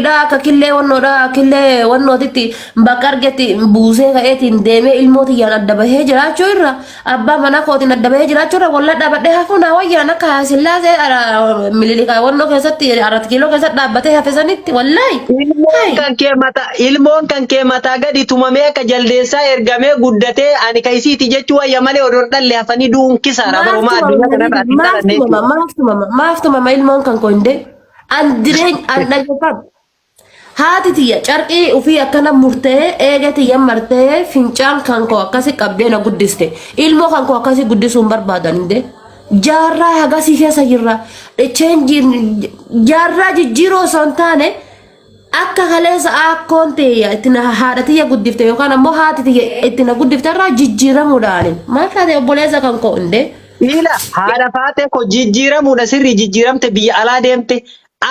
Dha akka killee wannoodha killee wannootitti bakka argetti buusee ka'eetiin deemee ilmoo tiyyaan adda bahee jiraachuu irra abbaa manaa kootiin adda bahee jiraachuu irra walla dhaabadhee hafuu naa wayyaan akka Sillaasee Mililikaa wannoo keessatti arat kiiloo keessatti dhaabbatee hafe sanitti wallaahi. Ilmoon Hai. kan kee mataa ilmoon kan kee mataa gadi tumamee akka jaldeessaa ergamee guddatee ani ka isiiti jechuu wayya malee odoon dhalle hafanii du'uun kisaara Maaf barumaa tumama addunyaa kanarra ati hin maaf dhalanne tumama jechuudha. maaf tumama maaf tumama ilmoon kan koo hin dee. An jireenya an dhaggeeffadhu. Haati tiyya carqii ufii akkana murtee eega tiyya martee fincaan kan koo akkasi qabdee na guddiste. Ilmoo kan koo akkasi guddisuu hin barbaadan hinde. Jaarraa hagasii keessa jirra. Cheenjiin jaarraa jijjiiroo osoo hin taane akka kaleessa akkoon tiyya itti na haadha tiyya guddifte yookaan ammoo haati tiyya itti na guddifte irraa jijjiiramuudhaan. Maal taate obboleessa kan koo hinde. Ila haadha faatee koo jijjiiramuudha sirrii jijjiiramte biyya alaa deemte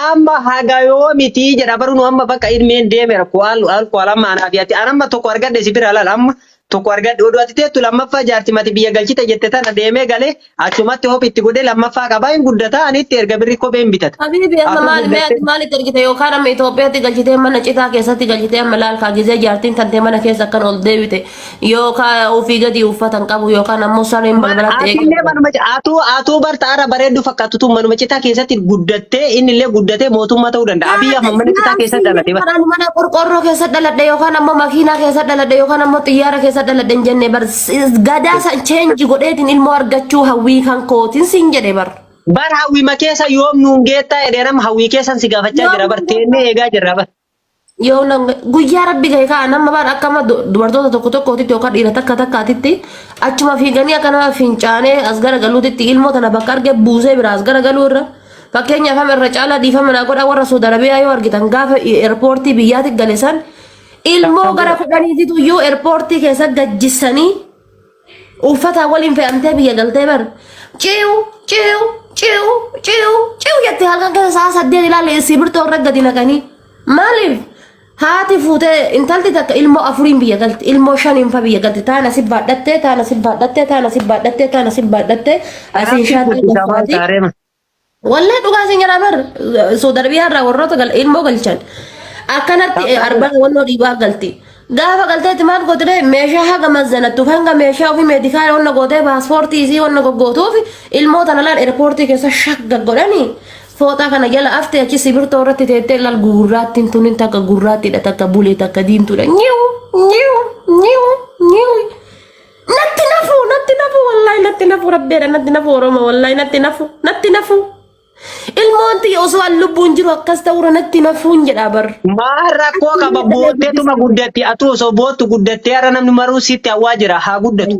amma haga yoomiti jedha baruu nu amma bakka ilmeen deemeera ku'aal al ku'aal amma anaa fi ati an amma tokko argadhe si bira laal amma tokko argadhe oduu ati teettu lammaffaa jaarti mati biyya galchite jette tana deemee galee achumatti hop itti godhee lammaffaa qabaa hin guddataa ani itti erga birri kophee hin bitata. Habiibi amma Afur maal mee guddattee ati maalitti ergite yookaan amma Itoophiyaatti galchitee mana citaa keessatti galchitee amma laal kaa gizee jaartiin tantee mana keessa akkan ol deebite yookaan ofii gadi uffata hin qabu yookaan ammoo sareen Mana balbalatti atillee eegatu. manuma atuu atuu barta ara bareeddu fakkaattu tun manuma citaa keessatti guddattee innillee guddatee mootummaa ta'uu danda'a. Abiyyi Ahmad mana citaa keessatti dhalate bara. Ani mana qorqorroo keessa dhaladhe yookaan ammoo makiinaa keessa dhaladhe yookaan ammoo xiyyaara keessa dhaladhe hin jenne bar gadaa san cheenji godheetiin ilmoo argachuu hawwii kan kootiin siin jedhe bar. Bar hawwiima keessa yoom nuun geettaa jedhee nama hawwii keessan si gaafachaa jira bar teennee eegaa jirra bar. Yoo nan guyyaa rabbi gahe kaa nama bar akkama dubartoota tokko tokkootitti yookaan dhiira takka takkaatitti achuma fiiganii akka nama fincaanee as garagaluutitti ilmoo tana bakka arge buusee bira as garagaluu irra fakkeenyaaf amma irra caalaa dhiifama naa godhaa warra Saudi Arabiyaa yoo argitan gaafa eerpoortii biyyaatti gale san ilmoo gara kudhaniititu iyyuu eerpoortii keessa gajjissanii Uffata waliin fe'amtee biyya galtee bar. Ciu ciu ciu ciu ciu jette halkan keessa sa'a 8 ilaale sibirtoo irra gadi naqanii. Maaliif? Haati fuutee intalti takka ilmoo afuriin biyya galti ilmoo shaniin fa biyya galti taana si baadhattee taana si baadhattee taana si baadhattee taana si baadhattee asiin Kanaaf shaanxii guddisaa maal gaffaati. taaree Wallahi dhugaa isin jedhaa bar Saudi Arabiyaa irraa warroota ilmoo galchan akkanatti arbaan wannoo dhiibaa galti. Gaafa galteetti maal gootee meeshaa haga mazzanattuuf hanga meeshaa ofii meedikaala wanna gootee paaspoortii isii wanna goggootuuf ilmoo tana laal eerpoortii keessa shagga godhanii fooxaa kana jala aftee achi sibirtoo irratti teettee laal gurraattiin tunin takka gurraattiidha takka bulee takka diimtuudha. Nyiu nyiu nyiu nyiu. Natti nafu, natti nafu, wallahi natti nafu, rabbeedha natti nafu, Oromoo wallahi natti nafu, natti nafu. Ilmoon tiyya osoo an lubbuun jiru akkas ta'uura natti nafuun jedhaa bar. Maal rakkoo qaba bootteetuma guddatti atuu osoo boottu guddattee har'a namni maruu sitti hawwaa jira haa guddatu.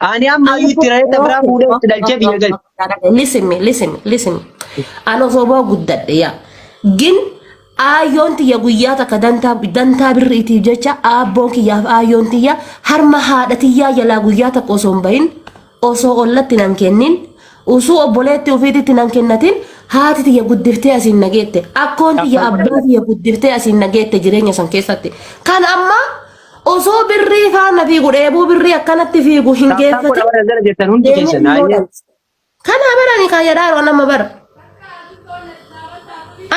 Ani amma iyyuu itti reetta biraa fuudhee itti dhalchee biyya galche. Listen me, listen me, listen me. An osoo boo guddadhe yaa. Gin Aayyoon tiyya guyyaa takka dantaa dantaa birriitiif jecha aabboon kiyyaaf aayyoon tiyya harma haadha tiyyaa jalaa guyyaa takka osoo hin bahin osoo ollatti nan kennin usuu obboleetti ofiititti nan kennatin haati tiyya guddiftee asiin na geette akkoon tiyya abbaa tiyya guddiftee asiin na geette jireenya san keessatti kan amma osoo birrii faana fiigu dheebuu birrii akkanatti fiigu hin Taaptaa godha geeffatin warra jala jettan hundi deemee keessan. ilmoo Ayyee. dhalche. Kana bara ni kaayyadaa yeroo nama bara.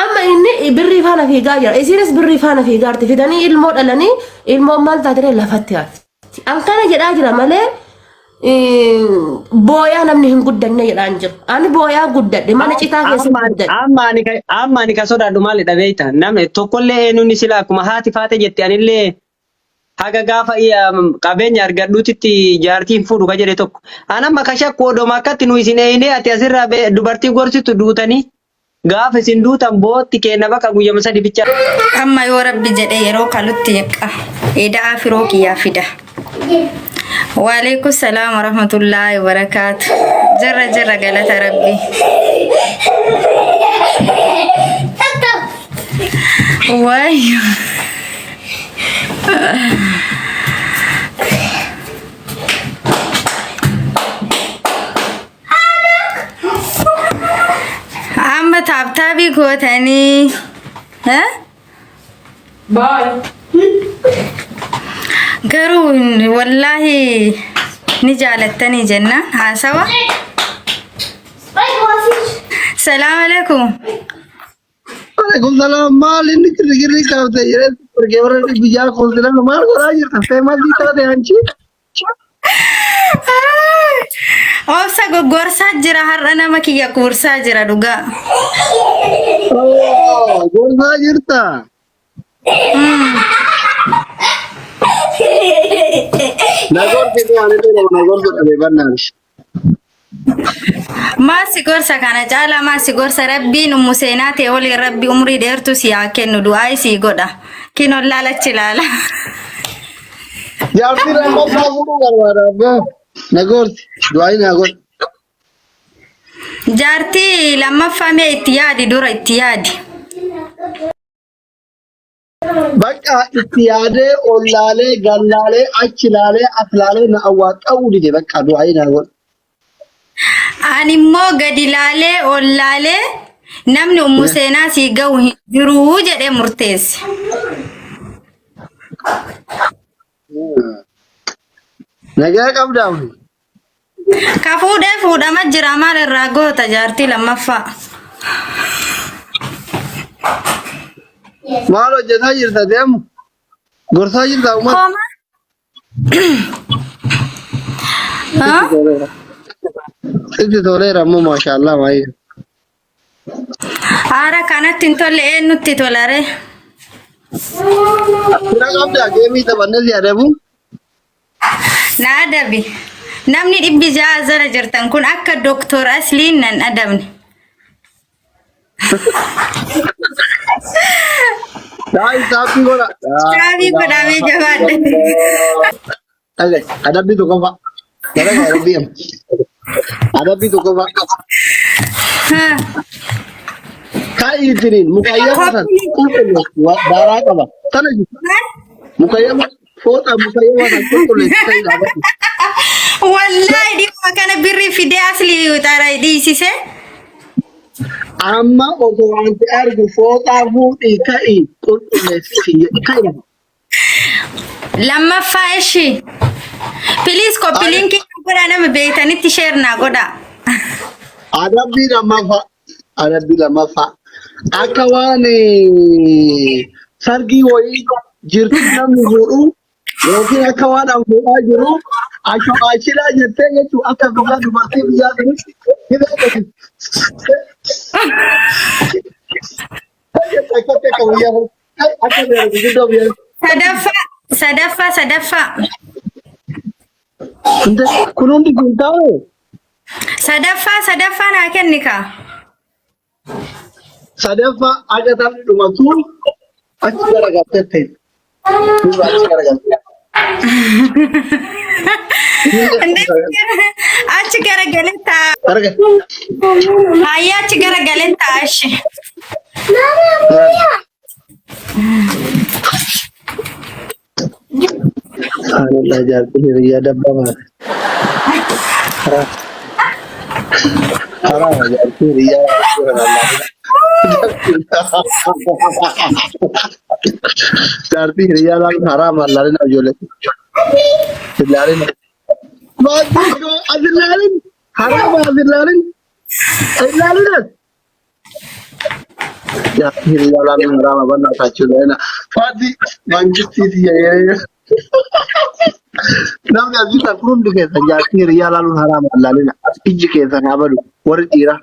Amma inni birrii faana fiigaa jira. Isinis birrii faana fiigaarti. Fidanii ilmoo dhalanii ilmoon maal taatee lafatti hafti. An kana jedhaa jira malee booyaa namni hin guddanne jedhaa hin jiru. Ani booyaa guddadhe mana citaa keessa guddadhe. Amma ani ka sodaadhu maalidha beekta? Namni tokkollee eenyuun sila akkuma haati faate jette anillee Haga gaafa qabeenya argadhuutitti jaartii hin fuudhu ka jedhe tokko. An amma ka shakku odoma akkatti nu isin eeynee ati asirraa dubartii gorsitu duutanii gaafa isin duutan bootti keenna baqa guyyama sadi bicha. Amma yoo rabbi jedhe yeroo kalutti qa eda'aa firoo kiyyaa fida. Waalaikum salaam warahmatullaahi wabarakaatu. Jirra jirra galata rabbi. Waayyo. Amma taaptaabii gootanii. Eh? Garuu wallaahi ni jaalattanii jennaan haasawa. Salaam alaikum. Waalaikum salaam maal inni girgirri qabte jedhee ergee warra biyyaa konsilan maal godhaa jirta fee maal taate anchi? Obsa goggorsaa jira har'a nama kiyya kuursaa jira dhugaa. Oh, gorsaa jirta. Na gorsi ani illee na gorsu dhabe bannaan. Maal si gorsa kana caalaa maal si gorsa rabbiin ummu seenaa ta'e waliin rabbi umrii dheertuu si haa kennu du'aa sii godha. Kinoon laalachi laala. Jaartii lammaffaa fuudhuu barbaada abbaa. Na gorsi du'aa naa godhi. Jaartii lammaffaa mee itti yaadi dura itti yaadi. Bakka itti yaadee ol laalee gad laalee achi laalee as laalee na awwaaxxa'uu dide bakka du'aa naa godhi. Ani immoo gadi laalee ol laalee namni ummu seenaa sii ga'u hin jiruu jedhee murteesse. Nagaa qabdaa wani. Ka fuudhee fuudhama jira maal irraa goota jaartii lammaffaa. Maal hojjetaa jirta deemu? Gorsaa jirta uummata? Hooma. Haa? Sitti toleera ammoo maashaallah baay'ee. Haara kanatti hin tolle eenyutti tolare? Fira qabdaa geemii taphannee si adabu? Na adabi. Namni 600 zara jirtan kun akka Doktor Asliin nan adabne. Daa'im taappii godha. Taappii godhamee jabaadha. Dhagaye adabbii tokkoffaa. Dalaga adabbii amma. Adabbii tokkoffaa. Haa. Kaa'ii ittiin mukayyama san qulqulleessu daaraa qaba. Tana jiru. Mukayyama fooxaa mukayyama san qulqulleessu ta'ii dhaabatu. Wallaahi dhimma kana birrii fidee aslii xara dhiisise. Amma osoo wanti argu fooxaa fuudhii ka'ii qulqulleessi ka'i lafa. Lammaffaa eshi. Please copy link godhaa nama beektanitti share naa godhaa. Adabbii lammaffaa. Adabbii lammaffaa. Akka waan sargii wayii jirtu namni fuudhu yookiin akka waan an fuudhaa jiru asho'aashilaa jettee jechuun akka biyyaa dubartii biyyaa sanitti hidhaa gadi. Akkatti akka biyyaa akka biyyaa guddoo biyyaa. Sadaffaa sadaffaa sadaffaa Kun hundi kun taa'u. Sadaffaa sadaffaa naa kenni kaa. Sadaffaa akka taphni dhumatu achi garagaltee ta'e. Duuba achi garagaltee. Achi garagalee ta'a. Garagal. Hayyaa achi garagalee ta'a ashi. Subhanallah jaartii hiriyyaa dabbaa baate. Haraama jaartii hiriyyaa jaartii hiriyyaa laaluun haraama laalina ijoollee. Ilaalina. As ilaalin haraama as ilaalin ilaalina. Jaartii hiriyyaa laaluun haraama bannaa taachuu ilaalina. Faati mangistii tiyya Namni as jirtan kun hundi keessan jaartii hiriyyaa laaluun haraama laalina. Ijji keessan haa badu warri dhiiraa.